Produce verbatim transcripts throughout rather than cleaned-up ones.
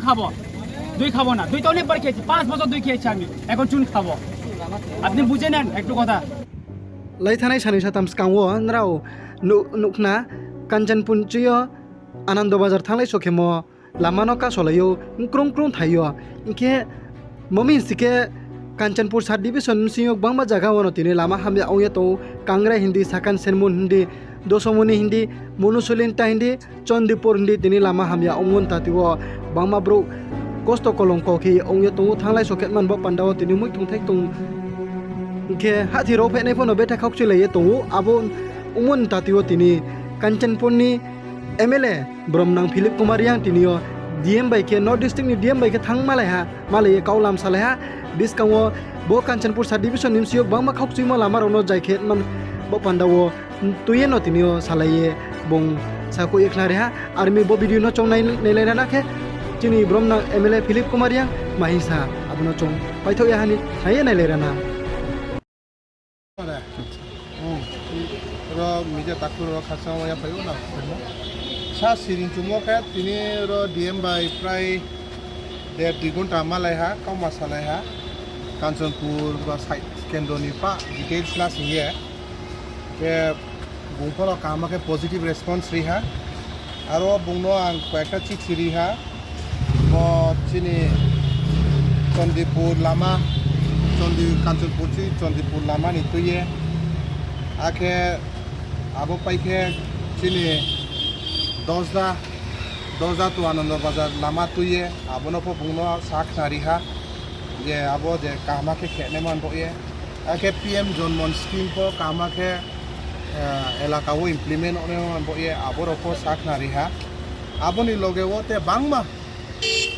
খাবো, দই খাবো না। দই তো অনেকবার খেয়েছি, পাঁচ বছর দই খেয়েছি আমি, এখন চুন খাবো। আপনি বুঝে নেন একটু কথা। Laithanai sanoi satham skang wo nrao nuh-, nuhkhna Kanchanpur chi yo Anando Bazar thannglai sokhemo lama no kasolai ou, krung krung thai yo. Hing khe mo mi hing si khe Kanchanpur sub division bsing yo gbangma zaga wo no tini lama hamya ong ye tong ou, Kangrai hing di, Sakan Senmun hing di, Dosomoni hing di, Monusulinta hing di, Chandipur hing di, tini lama hamya ongmo ni tati wo gbangma brouh kosto kolongko khe ong ye tong ou, thannglai sokhe man bo panda wo tini moithung thai tong. Hing khe hahthi rao phainai pho no betha khaukchuilai ye tong ou, abo ongmo ni tati wo tini Kanchanpur ni M L A Bromnang Philip Kumar Reang tini yo D M bai khe, North District ni D M bai khe thanng malai ha, malai ye kaulam salai ha. Buskang wo bo Kanchanpur sub division ni bsing yo gbangma khaukchuimo lama rao no zai khe man bo panda wo tui ye no tini yo salai ye bung sakhouh ye khnari ha. Ar mi bo video no chung nai-, nailai rana khe chini Bromnang M L A Philip Kumar Reang ma hing sa, abo no chung paithoh ya ha ni nai ye nailai rana. Ro media takhu rao khakchangma yaphai ou na. Sa siring chungmo khe tini ro D M bai prai der dui ghonta malai ha, kauma salai ha. Kanchanpur ba site kendro ni pah details la sing ye. Khe bung pho no kaham khe positive response ri ha. Aro bung no ang koyekta chithi ri ha. Bo chini Chandipur lama, Chandi-, Kanchanpur chi Chandipur lama ni tui ye. Akhe abo pai khe chini Dosda, Dosda to Anando Bazar lama tui ye, abo no pho bung no sa khnari ha. Je abo je kaham khe khenai man baoh ye. Akhe P M Janman scheme pho kaham khe, eh, elaka wo implement ongnai man baoh ye, abo rao pho sa khnari ha. Abo ni loge wo te bangma,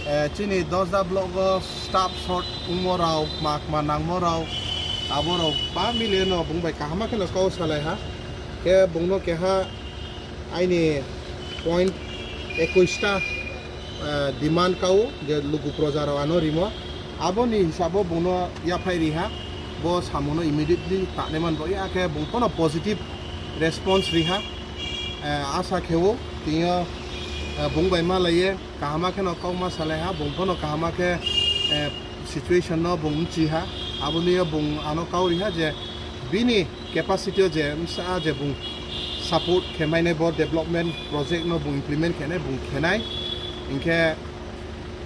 eh, chini Dosda block wo staff short ongmo rao, kma kma nangmo rao, abo rao ba mile no bung bai kaham khe no kau salai ha. Khe bung no keha aini point ekush ta, eh, demand kau je lugu proja rao ano rimo. Abo ni hisab wo bung no yaphai ri ha, bo samung no immediately tangnai man baoh ye, akhe bung pho no positive response ri ha. Eh, asa khe ou tini yo, eh, bung bai malai ye kaham khe no kauma salai ha, bung pho no kaham khe, eh, situation no bung bchi ha. Abo ni yo bung ano kau ri ha je bini capacity yo je bsa je bung support khe mai nai bo development project no bung implement khe nai, bung khe nai. Hing khe,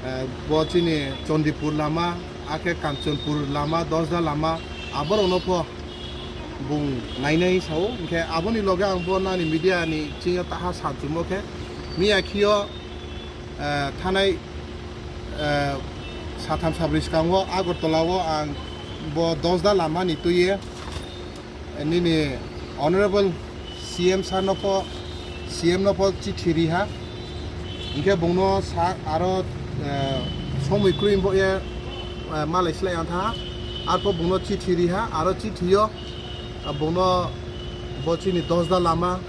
eh, bo chini Chandipur lama, akhe Kanchanpur lama, Dosda lama, abo rao no pho bung nainai sa ou. Hing khe abo ni loge ang bo nani media ni ching yo taha sanchumo khe, miya khe yo, eh, thanai, eh, satham sabroi skang wo Agartala wo ang bo Dosda lama ni tui ye, eh, nini Honourable C M sir no pho, C M no pho chithi ri ha. Hing khe bung no sa aro, eh, somoi kroi baoh ye, eh, malai slái ang tha ha. Arpho bung no chithi ri ha, aro chithi yo, ah, bung no bo chini Dosda lama,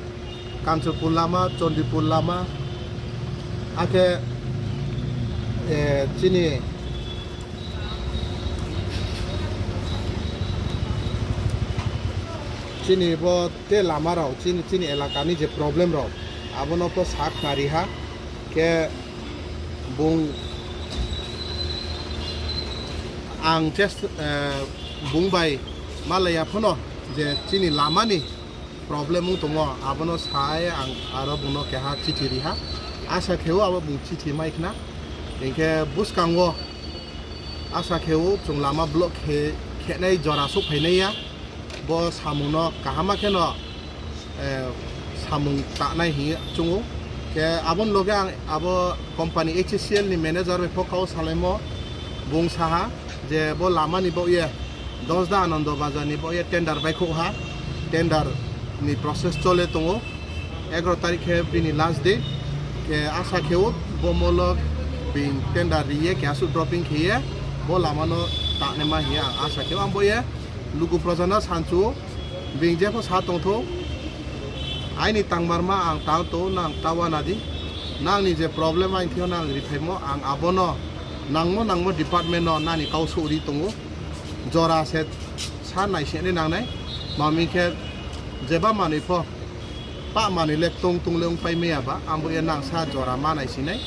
Kanchanpur lama, Chandipur lama, akhe, eh, chini, chini bo te lama rao, chini, chini elaka ni je problem rao, abo no pho sa khnari ha. Khe bung ang chest-, eh, bung bai malai ya pho no je chini lama ni problem ong tongmo, abo no sa ye ang aro bung no keha chithi ri ha. Asa khe ou abo bung chithi mai khna. Hing khe buskang wo asa khe ou chung lama block khe, khenai jora souhphai nai ya. Bo samung no kaham khe no, eh, samung tangnai hing ye chung ou. Khe abo ni loge ang abo company H C L ni manager bai pho kau salaimo, bung sa ha je bo lama ni baoh ye Dosda Anando Bazar ni baoh ye tender baihkhouh ha, tender ni process chole tong ou, egaro tarik khe bini last date, khe asa khe ou bo molo being tender ri ye keha suh dropping khe ye bo lama no tangnaima hing ye ang asa khe ou, ang bo ye lugu proja no sanchu ou, being jepho sa tong thou, aini tangmarma ang tang tong ou, nang ta uana di, nang ni je problem aini thing yo nang riphaimo, ang abo no nangmo nangmo department no nani kau souh ri tong ou, jora se sa naisinai nangnai, ma mi khe jeba manoi pho, pah manoi le tong tong le ongpai mai ya ba, ang bo ye nang sa jora ma naisinai.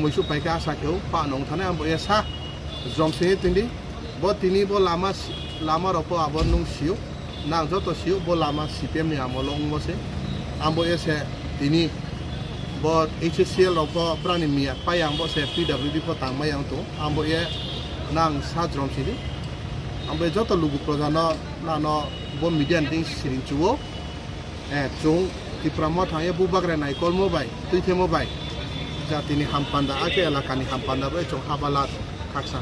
Muisu pai khe asa khe ou, pa nung thanai, ang bo ye sa, jrom sini tini. Bo tini bo lama si-, lama rao pho abo nung si ou, nang joto si ou, bo lama C P M ni amol wo ongmo se. Ang bo ye se tini bo H C L rao pho brao ni miya pai yang bo se P W D pho tangmai yang tong. Ang bo ye nang sa jrom sini. Ang bo ye joto lugu proja no, nang no bo media ni deing siring chu ou. Eh, chung Tipra Motha ye Bubagra naikolmo bai, tuithemo bai, jati ni hampanda, akhe elaka ni hampanda bai chung habala khaksa.